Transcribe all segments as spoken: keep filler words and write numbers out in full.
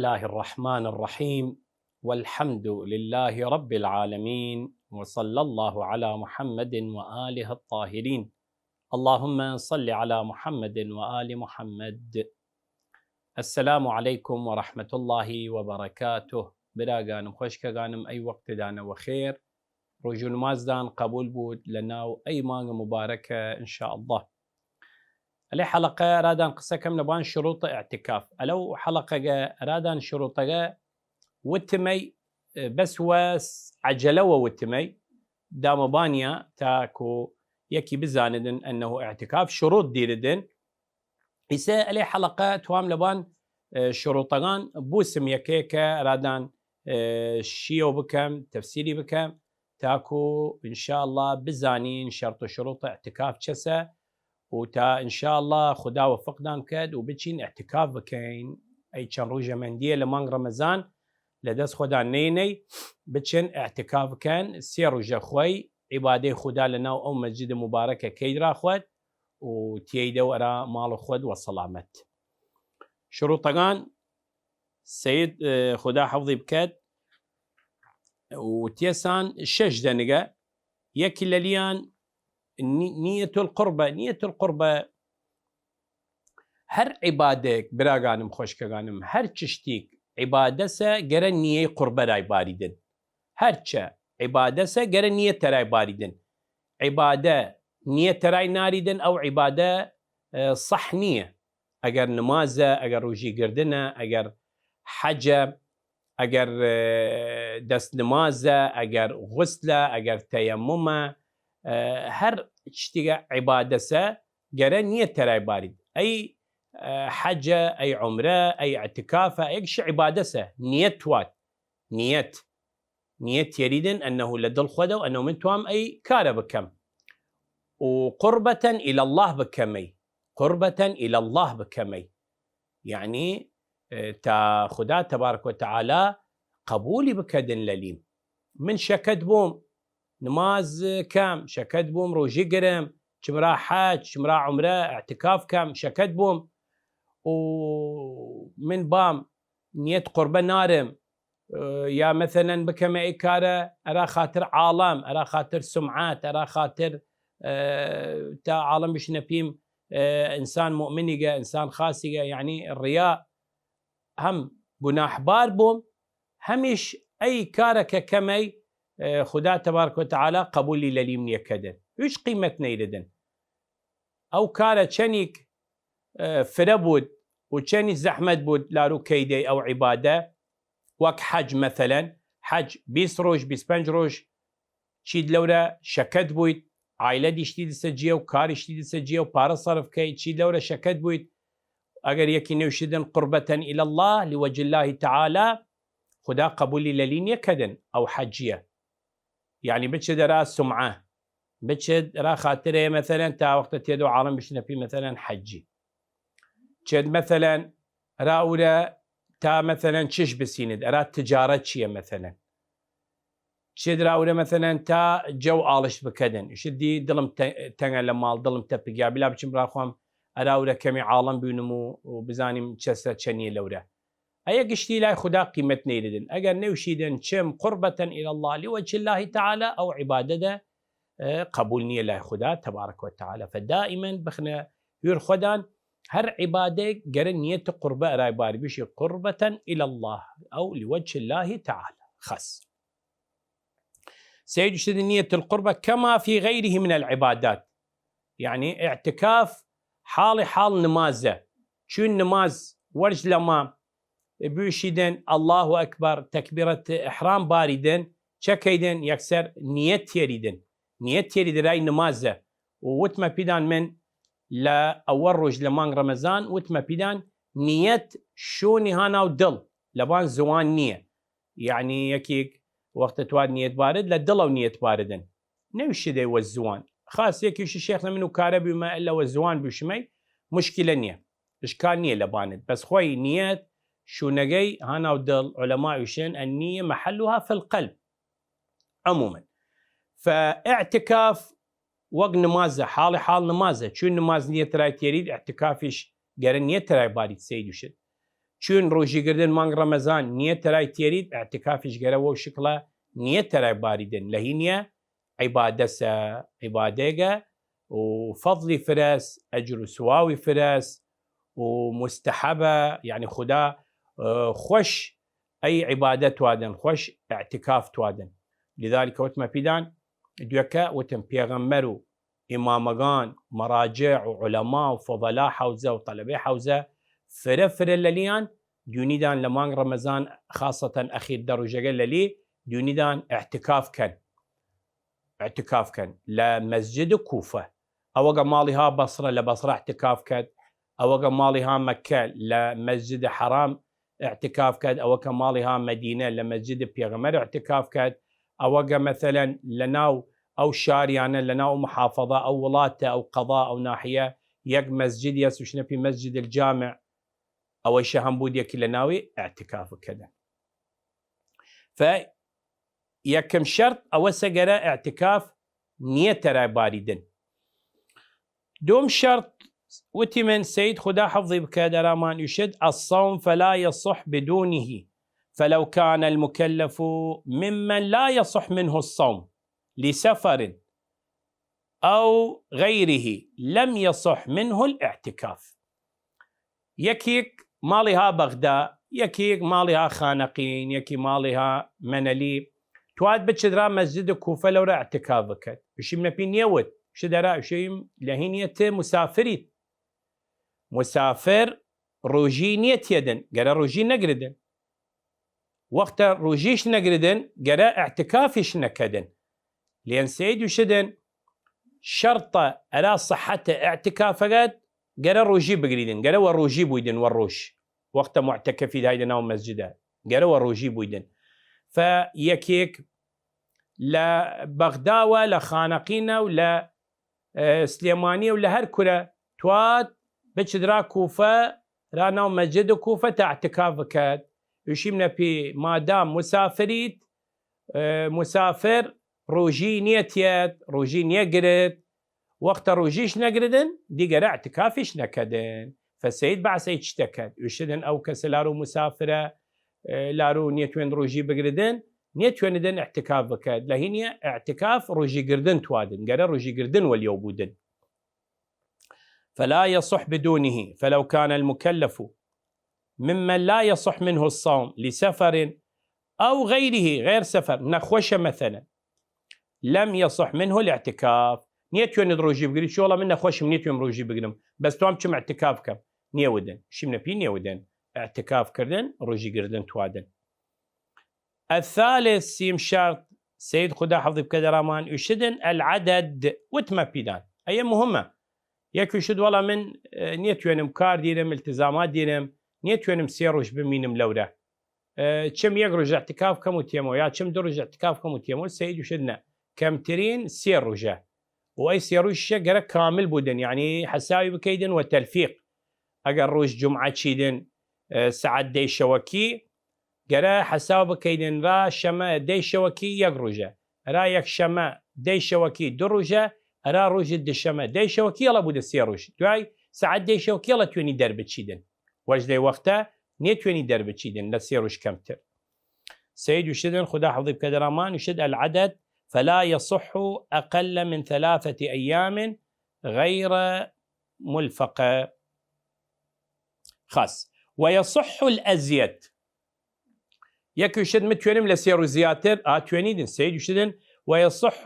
الله الرحمن الرحيم. والحمد لله رب العالمين. وصلى الله على محمد وآله الطاهرين. اللهم صل على محمد وآل محمد. السلام عليكم ورحمة الله وبركاته. براگانم، خوەشکەگانم، ئەی وەختدانە وەخێر. روژ و نمازدان قەبول بوود لە ناو ئەی مانگ مبارەکە، ان شاء الله. ئەلێ حەلەقە ئەرادان قسە کەم لەبان شروط ئەعتکاف. ئەلەو حەلەقەگە ئەرادان شروطەگە وتمەی، بەس وە عەجەلەوە وتمەی، دامەبانیا تاکو یەکی بزانیدن ئەنەهو ئەعتکاف شروط دیردن. ئیسە ئەلێ حەلەقە توام لەبان، ئێ، شروطەگان بوسم یەکێکە ئەرادان، ئێ، شیەو بکەم، تەفسیری بکەم، تاکو ان شاء الله بزانین شەرط و شروط ئەعتکاف چەسە، و تا ان شاء الله خودا وفقدان کەد و بچین ئەعتکاف بکەین. ئەی چەن روژە مەندیە لە مانگ رەمەزان لە دەس خوەدان نەینەی، بچن ئەعتکاف بکەن، سێ روژە خوەی عیبادەی خودا لە ناو ئەو مەسجد مبارەکە کەید راخوەد، و تیەیدەو ئەرا ماڵ خوەد وە سەڵامەت. شروطەگان سەید، ئێ، خودا حەفظی بکەد، و تیەسان شەش دەنگە، یەکی لەلیان نی-، نیەت القربە. نیەت القربە هەر عیبادەیەک، براگانم، خوەشکەگانم، هەر چشتیک عیبادەسە گەرە نیەی قربە رای باریدن. هەرچە عیبادەسە گەرە نیەت تەرای باریدن. عیبادە نیەت تەرای ناریدن، ئەو عیبادە، ئێ، صح نیە. ئەگەر نمازە، ئەگەر روژی گردنە، ئەگەر حەجە، ئەگەر، ئێ، دەست نمازە، ئەگەر غسلە، ئەگەر تەیەممە، ئێ، هەر چشتیگە عیبادەسە گەرە نیەت تەرای بارید. ئەی، ئێ، حەجە، ئەی عومرە، ئەی ئەعتکافە، ئەیگشی عیبادەسە، نیەت تواد، نیەت، نیەت تیەریدن ئەنەهو لە دڵ خوەدەو ئەنەو من توام ئەی کارە بکەم. و قربەتەن الی الله بکەمەی، قربەتەن الی الله بکەمەی. یعنی، ئێ، تا خودا تبارک و تعالی قەبولی بکەدن لەلیم. من شەکەت بوم نماز کەم، شەکەت بوم روژی گرم، چمرا حەج، چمرا عومرە، ئەعتکاف کەم، شەکەت بوم، و من بام نیەت قربە نارم، ئێ، یا مەسەلەن بکەمە ئەی کارە ئەرا خاتر عاڵەم، ئەرا خاتر سمعەت، ئەرا خاتر، ئێ، تا عاڵەم بشنە پیم، ئێ، ئنسان مؤمنیگە، ئنسان خاسیگە، یعنی ریا، هەم گوناحبار بوم، هەمیش ئەی کارە کە کەمەی، ئێ، خودا تبارک و تعالی قەبولی لەلیم نیەکەدن، هیچ قیمەت نەیردن. ئەو کارە چەنیک، ئێ، فرە بوود و چەنی زەحمەت بوود لاروو کەیدەی ئەو عیبادە، وەک حەج مەسەلەن، حەج بیست روژ، بیست پەنج روژ، چید لەورە شەکەت بوید، عایلە دیشتی دسە جیە و کاریشتی دسە جیە و پارە صرف کەی، چید لەورە شەکەت بوید، ئەگەر یەکی نەوشیدن قربەتەن الی الله، لوجه الله تعالی، خودا قەبولی لەلی نیەکەدن ئەو حەجیە. یعنی بچێد ئەرا سمعە، بچێد ئەرا خاترێ مەسەلەن تا وەختە تێدەو عاڵەم بشنە پی مەسەلەن حەجی. چێد مەسەلەن ئەرا ئورە تا مەسەلەن چش بسیند، ئەرا تجارەت چیە مەسەلەن. چێد ئەرا ئورە مەسەلەن تا جەو ئاڵشت بکەدن. شت دی دڵم تە-، تەنگە لە ماڵ، دڵم تەپگیا، بلا بچم ئەرا خوەم ئەرا ئورە کەمی عاڵەم بوینم و، و بزانیم چەسە چەنیە لەورە. ئەیە گشتی لای خودا قیمەت نەیردن. ئەگەر نەوشیدن چم قربەتەن الی الله لوجه الله تعالی، ئەو عیبادەدە، ئێ، قەبول نیە لای خودا تبارک و تعالی. فدائما بخنە هویر خوەدان، هەر عیبادەیەک گەرە نیەت قربە ئەرای باری، بشی قربەتەن الی الله، ئەو لوجه الله تعالی. خەس. سەید شد نیەت القربە کما فی غیره من العبادات. یعنی ئیعتکاف حاڵی حاڵ نمازە. چون نماز وەرج لەما بویشیدن، الله اکبر، تکبیرت احرام باریدن، چەکەیدن؟ یەکسەر نیەت تیەریدن. نیەت تیەریدن ئەرای نمازە. و وتمە پیدان من لە ئەوە روژ لە مانگ رەمەزان، وتمە پیدان نیەت شونی هاناو دڵ، لەبان زوان نیە. یعنی یەکیک وەختە تواد نیەت بارد، لە دڵەو نیەت باردن. نەوشیدەی وە زوان. خاس یەکیشی شێخ لە من و کارە بیمە، ئەلە وە زوان بوشمەی، مشکلە نیە. اشکال نیە لەبانت. بەس خوەی نیەت، شونەگەی هاناو دڵ، علماء وشێن، النية محلها في القلب. عموما. فاعتکاف وەک نمازە، حاڵی حاڵ نمازە. چون نماز نیەت ترای تێرید، اعتکافیش گەرە نیەت ترای بارید سەید وشت. چوین رووژیگردن مانگ رەمەزان نیە تەرای تیەرید، ئعتکافیش گەرە وەو شکڵە نیە تەرای باریدن. لە هینیە عیبادەسە، عیبادەگە و فەضلی فرەس، ئەجر و سواوی فرەس و مستحبە، یعنی خودا، ئە، خوەش ئەی عیبادە توادن، خوەش ئعتکاف توادن. لذلك وتمە پیدان، دوێکە وتم پێغەمبەر و ئیمامەگان، مەراجع و علەما و فضلا حەوزە و طلبەی حەوزە فرە فرە لەلیان دونیدان لە مانگ رەمەزان، خاصەتەن ئەخیر دە رووژەگە لەلی دونیدان ئعتکاف کەن، ئعتکاف کەن لە مەسجد کوفە. ئەوەگە ماڵی ها بەسرە لە بەسرە ئعتکاف کەد، ئەوەگە ماڵی ها مەککە لە مەسجد حەرام ئعتکاف کەد، ئەوەکە ماڵی ها مەدینە لە مەسجد پێغەمبەر ئعتکاف کەد، ئەوەگە مەسەلەن لە ناو ئەو شاریانە، لە ناو محافظە، ئەو وڵاتە، ئەو قەضا، ئەو ناحیە، یەک مەسجد یە سوشنەپی مەسجد الجامع، ئەوەیشە هەم بوود یەکی لە ناوی ئعتکاف کەدن. فە یەکم شەرت ئەوەسە گەرە ئعتکاف نیە تەرای باریدن. دوم شەرت وتی من سید خودا حەفظی بکە دەرامان ئوشد: الصوم فلا يصح بدونه، فلو كان المكلف ممن لا يصح منه الصوم لسفر أو غيره لم يصح منه الاعتكاف. یەکیک ماڵی ها بەغدا، یەکیک ماڵی ها خانەقین، یەکی ماڵی ها مەنەلی، تواد بچدرا مەسجد کوفە لەورە ئەعتکاف بکەد. وشیم نەپی نیەود، شدەرا وشیم لە هینیە ت مسافریت. مسافر روژی نیە تیەدن، گەرە روژی نەگردن. وەختە روژیش نەگردن، گەرە ئعتکافیش نەکەدن. لێن سەید وشدن شەرتە ئەرا صحەتە ئعتکافەگەد گەرە روژی بگریدن، گەرە وە روژی بویدن وە روژ. وەختە معتەکەفی دایدە ناو مەسجدە، گەرە وە روژی بویدن. فە یەکێک لە بەغداوە، لە خانەقینە و لە، ئە، سلێمانیە و لە هەر کورە تواد بچدرا کوفە، را ناو مەسجد کوفە تا ئعتکاف بکەد. وشیم نەپی مادام مسافریت، ئە، مسافر روژی نیەتیەد، روژی نیەگرد، وەختە روژیش نەگردن، دیگەرە ئعتکافیش نەکەدن. فە سەید بەعسەی چتەکەد، وشدن ئەو کەسە لارو مسافرە، ئە، لارو نیەتوێن روژی بگردن، نیەتوێندن ئعتکاف بکەد. لە هینیە ئعتکاف روژی گردن توادن، گەرە روژی گردن وەلیەو بودن. فلا يصح بدونه، فلو كان المكلف ممن لا يصح منه الصوم لسفر أو غيره، غير سفر، نەخوەشە مەسەلەن، لم يصح منه الاعتكاف، نیەتوێند روژی بگری، چۆڵە من نەخوەشم، نیەتوێم روژی بگرم، بەس توام چم ئعتکاف کەم، نیەودن، شیم نەپی نیەودن ئعتکاف کردن، روژی گردن توادن. الثالث، سیم شەرت، سەید خودا حەفظی بکە دەرامان، ئوشدن العدد، وتمە پیدان. ئەیە مهمە. یەک وشد وەڵا من، ئە، نیەتوێنم کار دیرم، التزامات دیرم، نیەتوێنم سێ روژ بمینم لەورە. ئە، چم یەک روژ ئعتکاف کەم و تێمەوە، یا چم دو روژ ئعتکاف کەم و تێمەوە، سەید وشد نە. کەمترین سێ روژە. و ئەی سێ روژ شە گەرە کامل بودن، یعنی حەساوی بکەیدن وە تەلفیق. ئەگەر روژ جمعە چیدن، ئە، سەعات دەی شەوەکی، گەرە حەساو بکەیدن را شەمە دەی شەوەکی یەک روژە، ئەرا یەک شەمە دەی شەوەکی دو روژە، ئەرا روژ دشەمە دەی شەوەکی یەڵە بودە سێ روژ. دوای سەعات دەی شەوەکی یەڵە توێنی دەربچیدن. وەش دەی وەختە نیەتوێنی دەربچیدن لە سێ روژ کەمتر. سەید وشدن خودا حەفظی بکە دەرامان، وشد العدد فلا يصح أقل من ثلاثة أيام غير ملفقة. خاص. ويصح الأزيد. یەک وشد متوێنم لە سێ روژ زیاتر، ئا توێنیدن، سەید وشدن ويصح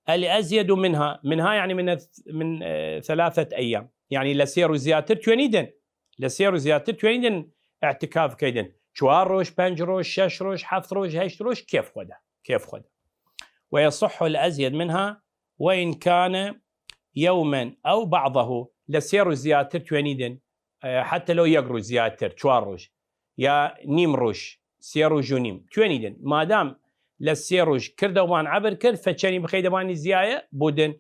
الأزيد منها، منها یعنی من، من، ئە، ثلاثة أيام. یعنی لە سێ روژ زیاتر توێنیدن، لە سێ روژ زیاتر توێنیدن ئعتکاف کەیدن. چوار روژ، پەنج روژ، شەش روژ، هەفت روژ، هەشت روژ، کێف خوەدە، کێف خوەدە. ويصح الأزيد منها وإن كان يوما أو بعضه، لە سێ روژ زیاتر توێنیدن، ئە، حتی لەو یەک روژ زیاتر، چوار روژ، یا نیم روژ، سێ روژ و نیم، توێنیدن. مادام لە سێ روژ کردەوان عەبر کرد، فە چەنی بخەی دەمانی زیایە بودن،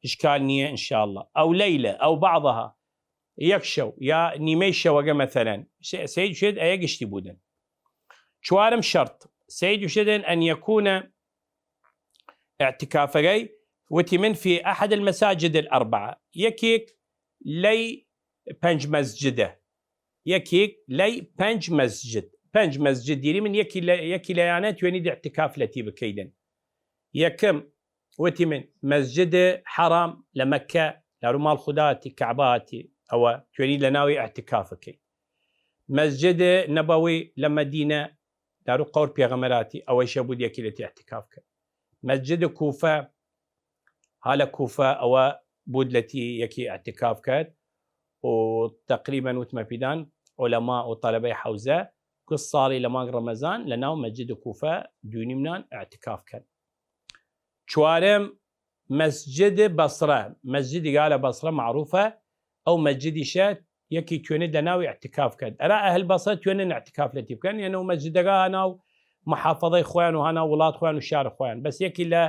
ئشکال نیە، انشاءالله. أو ليلة أو بعضها، یەک شەو، یا نیمەی شەوەگە مەسەلەن. سە-، سەید شێد ئەیە گشتی بودن. چوارم شەرت، سەید وشدن أن يكون ئعتکافەگەی، وتی من في أحد المساجد الأربعة، یەکێک لەی پەنج مەسجدە. یەکیگ لەی پەنج مەسجد، پەنج مەسجد دیریمن، یەکی لە، یەکی لەیانە توێنید ئیعتیکاف لەتی بکەیدن. یەکم، وتیمن، مەسجد حەرام لە مەککە، لارو ماڵ خودا هاتی، کەعبە هاتی، ئەوە توێنید لەناوی ئیعتیکاف بکەید. مەسجد نەبەوی لە مەدینە، لارو قەور پێغەمبەر هاتی، ئەوەیشە بوود یەکی لەتی ئیعتیکاف کرد. مەسجد کوفە، ها لە کوفە ئەوە بوود لەتی یەکی ئیعتیکاف کرد، و تەقریبەن وتمە پیدان عولەما و تەلەبەی حەوزە گوس ساڵی لە مانگ ڕەمەزان لە ناو مەسجد کوفە دوینیمنان ئیعتیکاف کرد. چوارم، مەسجد بەسرە، مەسجدیگا لە بەسرە معروفە، ئەو مەسجدیشە یەکی توێنێد لە ناوی ئیعتیکاف کرد. ئەرا ئەهل بەسرە توێنن ئیعتیکاف لەتی بکەن، یەنە و مەسجدەگە هەناو محافظەی خویان و هەناو وڵات خویان و شار خویان. بەس یەکی لە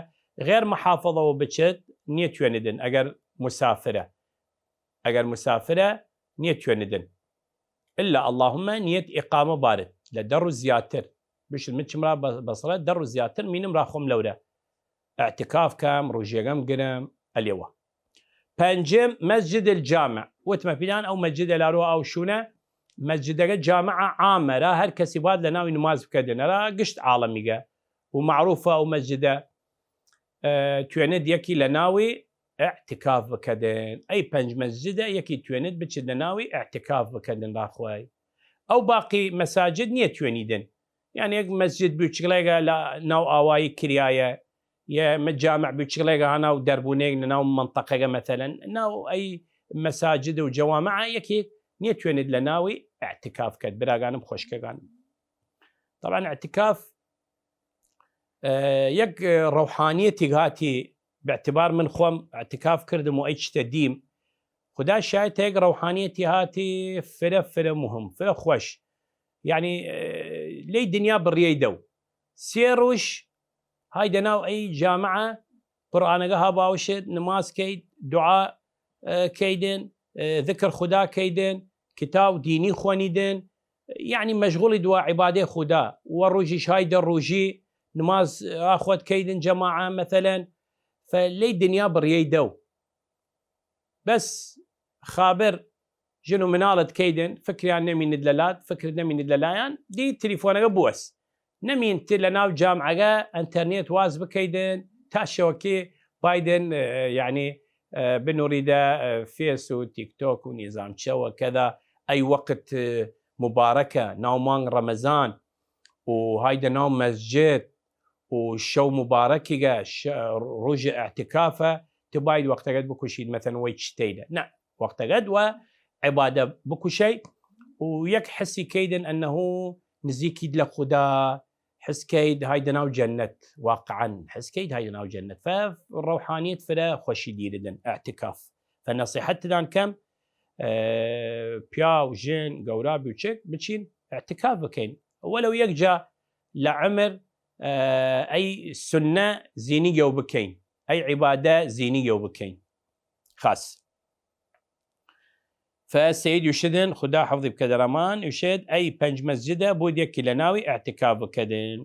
غێر محافظەوە بچێت، نیە توێنیدن ئەگەر مسافرە. ئەگەر مسافرە، نیە توێنیدن. ئللا اللهم نیەت ئیقامە بارد لە دە ڕوو زیاتر. بشت من چمرا بە-، بەسرە دە ڕوو زیاتر مینم را خۆم لەورە ئیعتیکاف کەم، ڕوژێگەم گرم، ئەلێوە. پەنجم، مەسجد الجامع. وتمە پیلان ئەو مەسجدە لارۆ ئاو شوونە، مەسجدەگە جامعە عامە، را هەر کەسی باد لە ناوی نماز بکەدن، را گشت عاڵەمیگە. و معروفە ئەو مەسجدە، ئە، توێنێد یەکی لە ناوی ئیعتیکاف بکەدن. ئەی پەنج مەسجدە یەکی توێنێد بچێد لە ناوی ئیعتیکاف بکەدن، راخوای. ئەو باقی مەساجد نیە توێنیدن. یعنی یەک مەسجد بچکڵێگە لە ناو ئاوایی کریایە، یە مە جامع بچکڵێگە هەناو دەربوونێک لە ناو منطقەگە مەثەلەن، ناو ئەی مەساجد و جەوامعە یەکێک نیە توێنێد لە ناوی ئیعتیکاف کەد، براگانم خۆشکەگانم. طبعا ئیعتیکاف، ئە، یەک، ئە، ڕەوحانیەتیگ هاتی، باعتبار من خۆم ئیعتیکاف کردم و ئەی چتە دیم، خودا شایەتە یەک ڕەوحانیەتی هاتی فرە فرە مهم، فرە خوەش. یعنی، ئە، لەی دنیا بڕیەی دەو. سێ ڕوژ هایدە ناو ئەی جامعە، قورئانەگە ها باوشێد، نماز کەید، دوعا، ئە، کەیدن، ئە، ذکر خودا کەیدن، کتاو دینی خوەنیدن، یعنی مەشغوڵی دوا عیبادەی خودا، و ڕوژیش هایدە ڕوژی نماز ئاخوەت کەیدن جەماعە مەثەلەن، فە لەی دنیا بڕیەی دەو. بەس خابر ژن و مناڵت کەیدن، فکریان نەمینید لەلات، فکرت نەمینید لەلایان، دی تلیفۆنەگە بوەس. نەمین تی لە ناو جامعەگە ئەنتەرنێت واز بکەیدن، تا شەوەکی بایدن، ئە، یعنی، ئە، بنوریدە، ئە، فیس و تیکتۆک و نیزام چەوە کەدا ئەی وەقت، ئە، مبارەکە، ناو مانگ ڕەمەزان و هایدە ناو مەسجد و شەو مبارەکیگە، ش-، ڕوژ ئیعتیکافە، تو باید وەختەگەت بکوشید، مەثەن وەی چتەیدە. نە، وەختەگەت وە عیبادە بکوشەی و یەک حسی کەیدن ئەنەهو نزیکید لە خودا، حس کەید هایدە ناو جەنەت، واقعا حس کەید هایدە ناو جەنەت. فە ڕەوحانیەت فرە خوەشی دیردن ئیعتیکاف. فە نەسیحەت تدان کەم، ئە، پیاو، ژن، گەورا، بچک بچین ئیعتیکاف بکەین. وەلەو یەک جا لە عمر، ئە، ئەی سنە زینیگەو بکەین، ئەی عیبادە زینیگەو بکەین. خاس. فە سەید یوشدن، خودا حەفظی بکەدە رەمان، یوشێد ئەی پەنج مەسجدە بوود یەکی لە ناوی ئیعتیکاف بکەدن.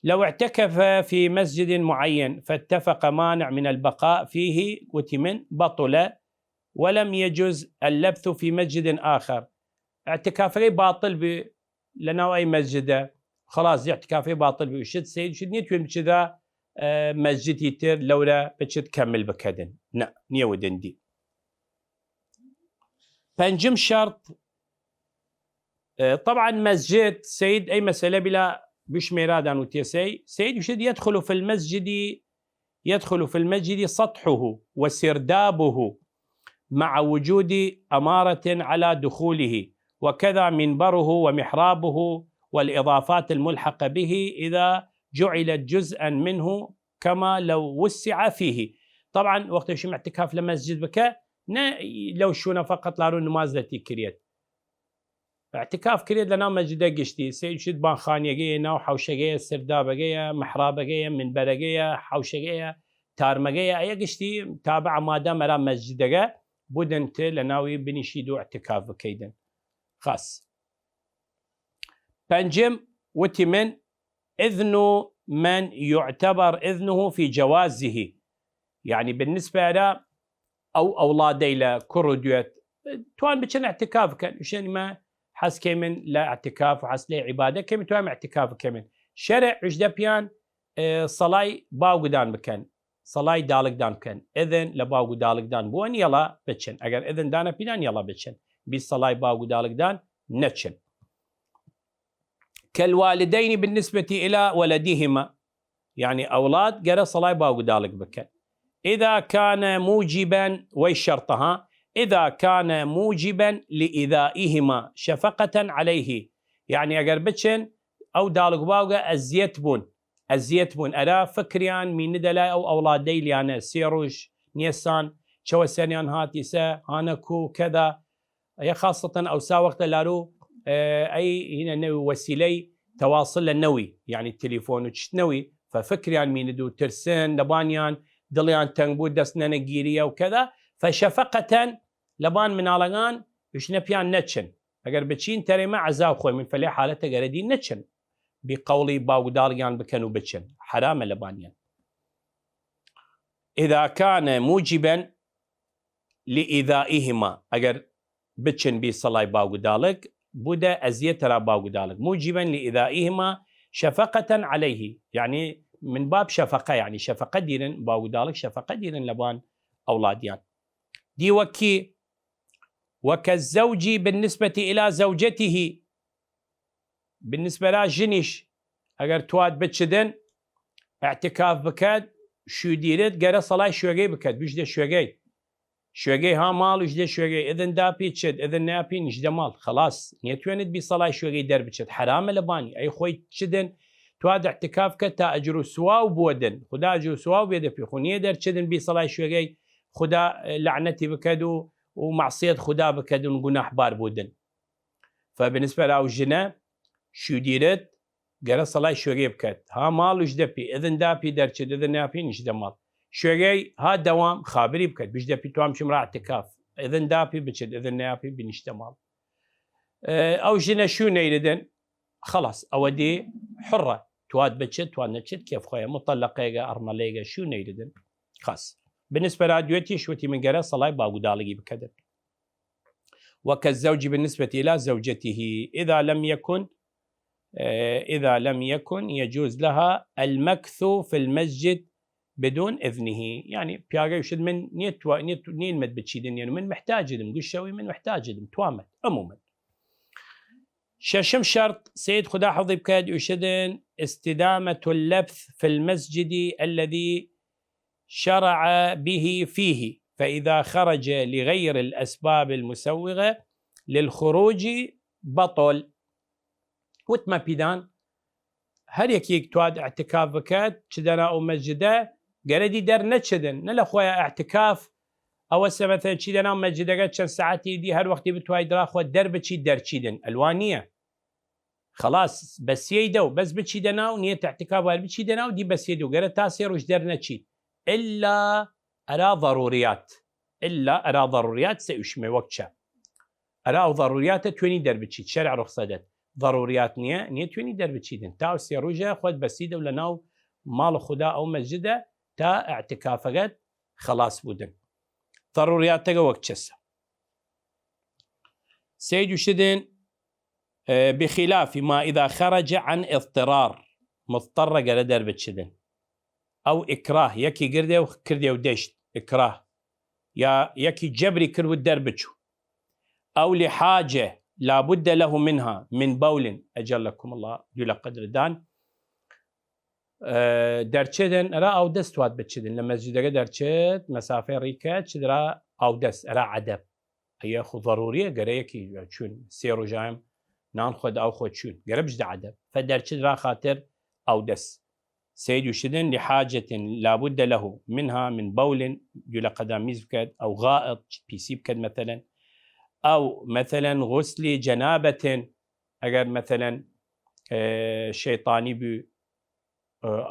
لو اعتكف في مسجد معين فاتفق مانع من البقاء فيه، وتیمن، بطل ولم يجز اللبث في مسجد آخر. ئیعتیکافەگەی باتڵ بی لە ناو ئەی مەسجدە، خلاص ئیعتیکافەی باتڵ بی. شت سەید شت نیە توێن بچدا، ئە، مەسجدی تر لەورە بچت کەمل بکەدن. نە، نیە ودندی. پەنجم شەرط، ئە، طبعا مەسجد، سەید ئەی مەسەلە بلا بشمێرادان و تێسەی، سەید وشت يدخل في المسجد، يدخل في المسجد سطحه وسردابه مع وجود أمارة على دخوله، وكذا منبره ومحرابه والإضافات الملحقة به إذا جعلت جزءا منه كما لو وسع فيه. طبعا وەختە شم ئیعتیکاف لە مەسجد بکە، نە لەو شوونە فقط لارو نماز لەتی کریەت. ئیعتیکاف کریەت لە ناو مەسجدە گشتی، سەید شت بانخانیەگەیە، ناو حەوشەگەیە، سردابەگەیە، محرابەگەیە، منبەرەگەیە، حەوشەگەیە، تارمەگەیە، ئەیە گشتی تابع مادەم ئەرا مەسجدەگە بودن ت لە ناوی بنیشید و ئیعتیکاف بکەیدن. خاس. پەنجم، وتیمن، إذن من يعتبر إذنه في جوازه. یعنی بالنسبە ئەرا ئەو ئەوڵادەیلە کوڕ و دوێت توان بچن اعتکاف بکەن، ئوشێن ئیمە حەز کەیمن لە اعتکاف و حەز لە عیبادە کەیمن، توان اعتکاف بکەیمن. شەرع ئوشدە پیان، ئێ، سەڵای باوگدان بکەن، سەڵای داڵگدان بکەن، ئذن لە باوگ و داڵگدان بووەن، یەڵا بچن، ئەگەر ئذن دانە پیدان، یەڵا بچن، بی سەڵای باوگ و داڵگدان نەچن. كالوالدين بالنسبة إلى ولدهما، یعنی ئەوڵاد گەرە سەڵای باوگ و داڵگ بکەن. إذا كان موجبا، وەی شەرتە ها، إذا كان موجبا لإيذائهما شفقة عليه، یعنی ئەگەر بچن ئەو داڵگ باوگە ئەزیەت بوون، ئەزیەت بوون ئەرا فکریان مینە دەلای ئەو ئەوڵادەیلیانە سێ ڕوژ نیەسان چەوە سەریان هاتیسە هانە کو کەدا، یا خاصەتەن ئەوسا وەختە لارو، ئێ، ئەی هینە نەوی وەسیلەی تەواصل لە نەوی، یعنی تەلیفۆن و چشت نەوی، فە فکریان میند و ترسن لەبانیان، دڵیان تەنگ بوو، دەست نەنە گیریە و کەدا، فە شەفەقەتەن لەبان مناڵەگان، وشنە پیان نەچن. ئەگەر بچین تەرێمە عەزاب خوەیمن، فە لێ حالەتە گەرە دی نەچن. بی قەوڵی باوگ داڵگیان بکەن و بچن. حرامە لەبانیان. إذا كان موجبا لإيذائهما، ئەگەر بچن بی سەڵای باوگ و داڵگ، بوودە ئەزیەت تەرا باوگ و داڵگ. موجبا لإيذائهما شفقة عليه، یعنی من باب شفقە، یعنی شفقە دیرن، باوگ و داڵگ شفقە دیرن لەبان ئەوڵادیان. دی وەکی، وكالزوج بالنسبة إلى زوجته، بالنسبە را ژنیش، ئەگەر تواد بچدن، اعتکاف بکەد، شوو دیرد، گەرە سەڵای شوێگەی بکەد، بژدە شوێگەی. شوێگەی ها ماڵ، وژدە شوێگەی، ئذن داپی چد، ئذن نیاپی نیشدە ماڵ. خلاص، نیەتوێنت بی سەڵای شوێگەی دەربچد، حرامە لەبانی. ئەی خوەی چدن، تواد اعتکاف کەد تا ئەجر و سواو بوەدن. خودا ئەجر و سواو بێدە پی، خو نیە دەرچدن بی سەڵای شوێگەی، خودا لەعنەتی بکەد و، و معصیەت خودا بکەدن و گوناح بار بودن. فە بنسبە راو ژنە شوو دیرد، گەرە سەڵای شوێگەی بکەد. ها ماڵ وژدە پی، ئذن داپی دەرچد، ئذن نیاپی نیشدە ماڵ. شوێگەی ها دەوام خابری بکەد، بژدە پی توام چم را اعتکاف. ئذن داپی بچد، ئذن نیاپی بنیشتە ماڵ. ئێ، ئەو ژنە شوو نەیردن، خلاص، ئەوە دی حڕە. تواد بچد، تواد نەچد، کێف خوەیە. مطلقەیگە، ئەرمەلەیگە، شوو نەیردن. خاص. بنسبە را دوێتی شوتی من گەرە سەڵای باوگ و داڵگی بکەدن. وكالزوج بالنسبة إلى زوجته إذا لم يكن، إذا لم يكن يجوز لها المكث في المسجد بدون إذنه. یعنی پیاگەی شد من نیت و، نیت، نیلمت بچیدن، یعنی من محتاجدم، گوشەوی من محتاجدم، توامت، عموما. شەشم شەرت، سید خودا حفظی بکەد، ئوشدن استدامة اللبث في المسجد الذي شرع به فيه، فإذا خرج لغير الأسباب المسوغة للخروج بطل. وتمە پیدان، هەر یەکیگ تواد اعتکاف بکەد، چ دەنا ئەو مەسجدە، گەرەدی دەر نەچدن، نە لە خوەیە اعتکاف، ئەوە سەبەتە چی دەنا مەسجدەگە چەند ساعەتی دی، هەر وەختی بتوای درا خوە دەر بچی دەرچیدن، ئەلوا نییە. خلاص، بەسیەی دەو، بەس بچی دەناو، نیەت اعتکاف وار بچی دەناو، دی بەسیەی دەو، گەرە تا سێ ڕوژ دەر نەچیت، ئللا ئەرا ضروریات، ئللا ئەرا ضروریات سە ئوشمێ وەک چە. ئەرا ئەو ضروریاتە توێنی دەر بچیت، شەرع ڕخسە دەت. ضروریات نییە، نیەتوێنی دەر بچیدن. تا ئەو سێ ڕوژە خوەت بەسی دەو لە ناو ماڵ خودا ئەو مەسجدە تا اعتکافەگەت خلاص بودن. ضروریاتەگە وەک چەسە. سید وشدن، ئێ، بخلاف ما إذا خرج عن اضطرار، مضطرە گەرە دەر بچدن. ئەو ئیکراه، یەکی گردێ و کردێ و دەشت، ئیکراه. یا یەکی جەبری کرد و دەر بچوو. ئەو لحاجە لا بد له منها من بول، أجلكم الله، دوو لە قدردان. ئێ، دەرچێدن ئەرا ئاودەس تواد بچدن، لە مەسجدەگە دەرچێد، مەسافەی ڕیکە چدرا ئاودەس ئەرا عەدەب. ئەیە خو ضروریە، گەرە یەکی چون سێ ڕوژایم نان خوەد ئاو خوەد چون، گەرە بجدە عەدەب. فە دەرچێد را خاتر ئاودەس. سید وشدن لحاجة لا بد له منها من بول، دوو لە قەدام میز بکەد، ئەو غائط، پیسی بکەد مەثلا، ئەو مەثلا غسل جنابة، ئەگەر مەثلا، ئێ، شەیطانی بو،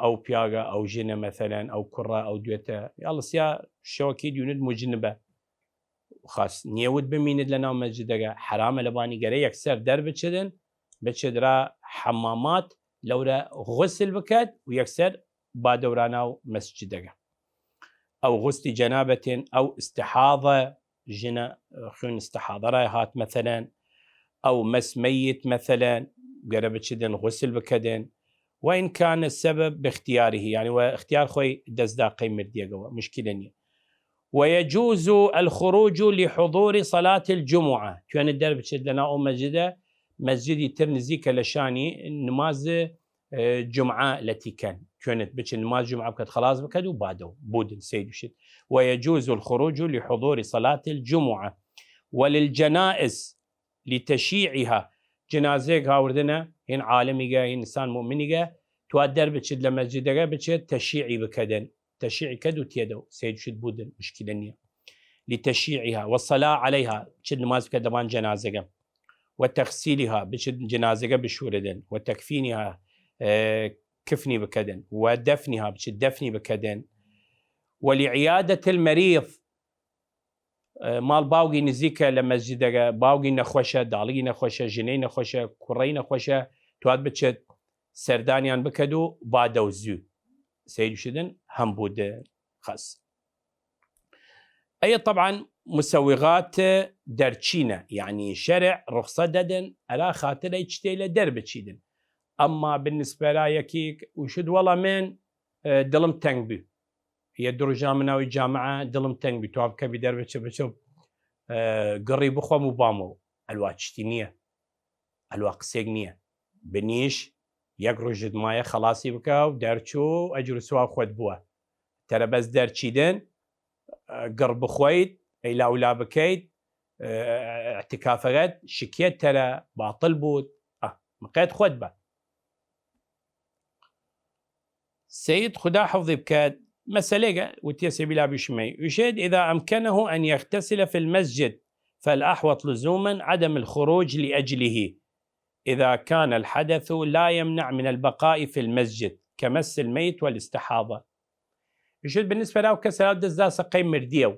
ئەو پیاگە، ئەو ژنە، مەثلا ئەو کوڕە، ئەو دوێتە، یا لەسیا شەوەکی دیونت مجنبە. خاص نیەوت بمینت لە ناو مەسجدەگە، حرامە لەبانی، گەرە یەکسەر دەر بچدن، بچدرا حەمامات، لەورە غسل بکەد و یەکسەر با دەورا ناو مەسجدەگە. ئەو غسل جنابة، ئەو استحاضە، ژنە خوین استحاضە رای هات مەسەلەن، ئەو مەس مەیت مەسەلەن، گەرە بچدن غسل بکەدن، وإن كان السبب باختياره، یعنی وە اختیار خوەی دەسدا قەی مردیەگەوە، مشکلە نیە. ويجوز الخروج لحضور صلاة الجمعة، توێنت دەر بچێت لە ناو ئەو مەسجدە، مەسجدی تر نزیکە لە شانی نماز، ئە، جمعە لە تیکەن، توێنت بچێت نماز جمعە بکەت، خلاص بکەت و بادەو بودن سید وشت. ويجوز الخروج لحضور صلاة الجمعة وللجنائز لتشييعها، جنازەیەک هاوردنە، هین عالمیگە، هین ئنسان مؤمنیگە، توا دەر بچێت لە مەسجدەگە بچێت تەشیعی بکەدن، تەشیعی کەد و تێدەو سید شت بودن، مشکلە نیە. لتشييعها والصلاة عليها، چت نماز بکە دەبان جنازەگە، وتغسيلها، بچت جنازەگە بشوردن، وتكفينها، ئە، کفنی بکەدن، ودفنها، بچت دفنی بکەدن، ولعيادة المريض، ئە، ماڵ باوگی نزیکە لە مەسجدەگە، باوگی نەخوەشە، داڵگی نەخوەشە، ژنەی نەخوەشە، کوڕەی نەخوەشە، توات بچێت سەردانیان بکەد و بادەو زوو سید شدن هەم بودن خەس. ئەیە طبعا مسوغات دەرچینە، یعنی شەرع ڕخسە دەدن ئەرا خاتر ئەی چتەی لە دەر بچیدن. ئەمما بالنسبە را یەکیک وشد وەڵا من، ئە، دڵم تەنگ بی، یە دڕژا مناوی جامعە دڵم تەنگ بی، تواب کەبی دەر بچە بچە، ئە، گڕی بخوام و بامەوە، ئەلوا چشتی نییە، ئەلوا قسێک نییە. بنیش یەک ڕژت مایە خەڵاسی بکە و دەرچوو ئەجر و سواب خوەت بووە. تەرە بەس دەرچیدن، ئە، گڕ بخوەیت، ئەی لاولا بکەیت، ئە، ئەعتکافەگەت شکیەت تەرە باطل بوود. ئە، مقێت خوەت بە. سید خودا حفظی بکەت، مەسەلەیگە وتیە سێ بیلا بیشمەی، وشێت: إذا أمكنه أن يغتسل في المسجد فالأحوط لزوما عدم الخروج لأجله إذا كان الحدث لا يمنع من البقاء في المسجد كمس الميت والاستحاضة. وشێت بالنسبە لە ئەو کەسە دەست داسە قەی مردیە و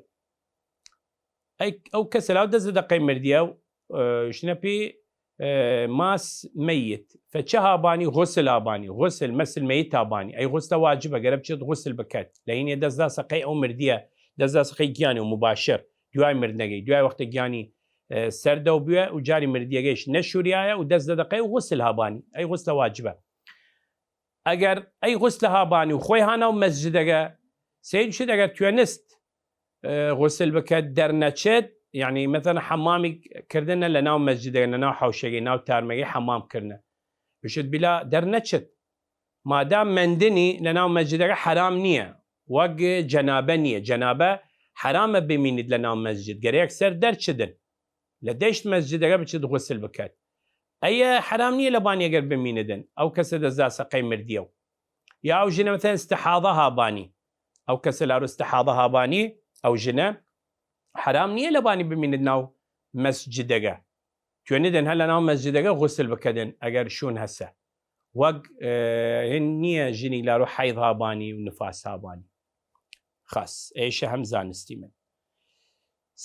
ئەی ئەو کەسە لاو دەست دەقەی مردیە و، ئە، شنە پی، ئە، ماس مەیت. فە چە هابانی؟ غسل هابانی. غسل، مەسل مەیت هابانی. ئەی غسلە واجبە، گەرە بچێت غسل بکەت. لە هینێ دەست دا سەقەی ئەو مردیە، دەست دا سەقەی گیانی و مباشر. دوای مردنەگەی، دوای وەختە گیانی، ئە، سەردەو بوێ و جاری مردیەگەیش نەشوریایە و دەست دەدەقەی و غسل هابانی. ئەی غسلە واجبە. ئەگەر ئەی غسلە هابانی و خوەی هاناو مەسجدەگە، سەید شت ئەگەر توێنست، ئە، غسل بکەت دەرنەچێت، یعنی مەسەلەن حەمامی کردنە لە ناو مەسجدەگە، لە ناو حەوشەگەی، ناو تارمەگەی حەمام کردنە. بشت بیلا دەرنەچێت. مادام مەندنی لە ناو مەسجدەگە حەرام نییە، وەگ جەنابە نییە. جەنابە حەرامە بمینیت لە ناو مەسجد، گەرە یەکسەر دەرچدن. لە دەیشت مەسجدەگە بچێت غسل بکەت. ئەیە حەرام نییە لەبانی ئەگەر بمینەدن ئەو کەسە دەست دا سەقەی مردیە و یا ئەو ژنە مەسەلەن استحاضە هابانی، ئەو کەسە لارو استحاضە هابانی، ئەو ژنە حەرام نییە لەبانی بمینەد ناو مەسجدەگە. توێنیدن هەر لە ناو مەسجدەگە غسل بکەدن ئەگەر شوون هەسە. وەگ، ئە، هن نییە ژنی لارو حەیض هابانی و نفاس هابانی. خاص. ئێشە هەم زانستی من.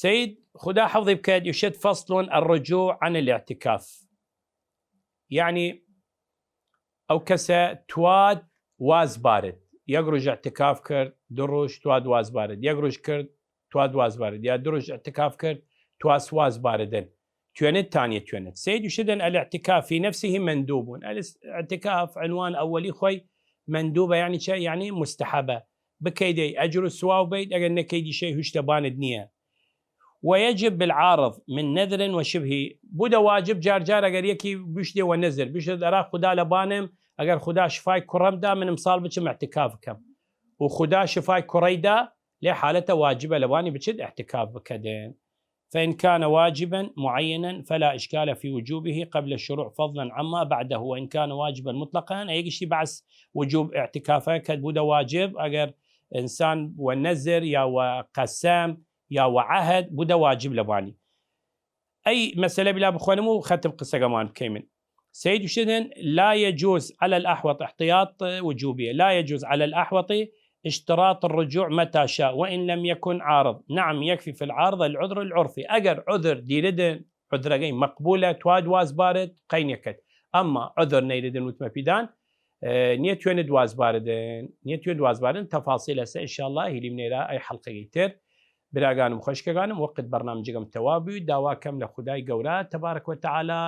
سید خودا حەفظی بکەێت، یوشێت: فصل الرجوع عن الاعتكاف. یعنی، ئەو کەسە تواد واز بارد. یەک ڕۆژ اعتکاف کرد، دو ڕۆژ تواد واز بارد. یەک ڕۆژ کرد، تواد واز بارد. یا دو ڕۆژ اعتکاف کرد، تواس واز باردن. توێنێت تانیە توێنێت. سید یوشێدن: الاعتكاف في نفسه مندوب. الاس-، اعتكاف عنوان اولی خوەی مندوبە، یعنی چە؟ یعنی مستحبە. بکەیدەی ئەجر و سواو بەید، ئەگەر نەکەیدی شەی هوشتە بانت نییە. ويجب بالعارض من نذر وشبهه. بودە واجب جار جار ئەگەر یەکی بشتێ وە نەزر، بشت ئەرا خودا لە بانم، ئەگەر خودا شفای کوڕەم دا، من امساڵ بچم اعتکاف بکەم. و خودا شفای کوڕەی دا، لێ حالەتە واجبە لەبانی بچێت اعتکاف بکەدن. فإن كان واجبا معينا فلا إشكال في وجوبه قبل الشروع فضلا عما بعده، وإن كان واجبا مطلقا، ئەیگشتی بەعس وجوب اعتکافە کەد بودە واجب، ئەگەر ئنسان وە نەزر یا وە قەسەم یا وە عەهد بودە واجب لەبانی. ئەی مەسەلە بلا بخوەنم و خەتم قسەگەمان بکەیمن. سید وشێدن: لا يجوز على الأحوط، احتیاط وجوبیە، لا يجوز على الأحوط اشتراط الرجوع متى شاء وإن لم يكن عارض. نعم، يكفي في العارض العذر العرفي. ئەگەر عذر دیردن، عذرەگەی مەقبولە، تواد واز بارد، قەی نەکەد. ئەمما عذر نەیردن وتمە پیدان، ئە، نیە توێنێت واز باردن، نیە توێنێت واز باردن، تەفاسیل هەسە، ان شاء الله هیلیم نێرا ئەی حەڵقەگەی تر. براگانم خوەشکەگانم، وەقت بەرنامجگم تەواو بوی، داوا کەم لە خودای گەورا تەبارک وتعالی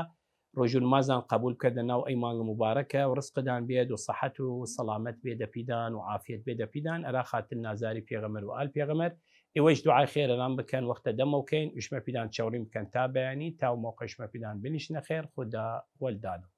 روژو نمازان قەبول بکەێدە ناو ئەی مانگ موبارەکە و رزقدان بێد و سەحەت و سەڵامەت بێدە پیدان و عافیەت بێدە پیدان ئەرا خاتر نازاری پێغەمەر و ئال پێغەمەر. ئێوەیش دوعای خێرەران بکەن وەختە دەمەوکەین، ئشمە پیدان چەوڕی بکەن تا بەیانی، تا و مەوقە ئشمە پیدان بنیشنە خێر. خودا وەلدانم.